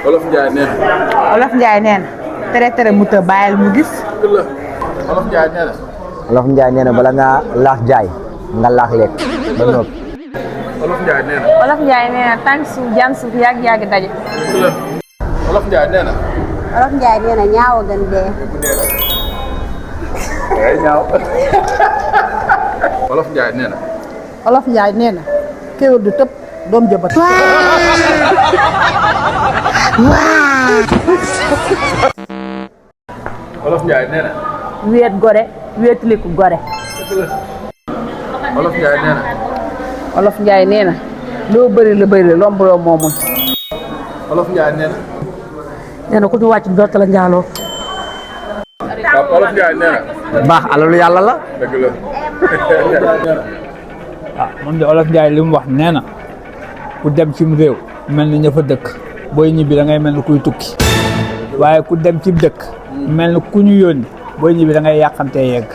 Olof Ndiaye nee na. Olof Ndiaye nee na tere mu të bàyyil mu gis. Olof Ndiaye nee na. Olof Ndiaye nee na bala nga laax jaay nga laax lekk ba noppi. Olof Ndiaye nee na. Olof Ndiaye nee na tànk suuf jaan suuf yàgg daje. Olof Ndiaye nee na. Olof Ndiaye nee na ñaaw a gën dee. day ñaaw. Olof Ndiaye nee na. Olof Ndiaye nee na kéwél du tëb doom jëbat. Olof Ndiaye nee na. wéet gore wéetliku gore. Olof Ndiaye nee na. Olof Ndiaye nee na loo bëri la bëri lombaloo moomul. Olof Ndiaye nee na. nee na ku ñu wàcc dootu la njaaloo. waaw Olof Ndiaye nee na. baax alalu yàlla la. dëgg la. ah moom de Olof Ndiaye li mu wax nee na ku dem cim réew mel ni ña fa dëkk booy ñibbi da ngay mel ni kuy tukki waaye ku dem ci dëkk mel ni ku ñu yónni booy ñibbi da ngay yàqamtee yegg.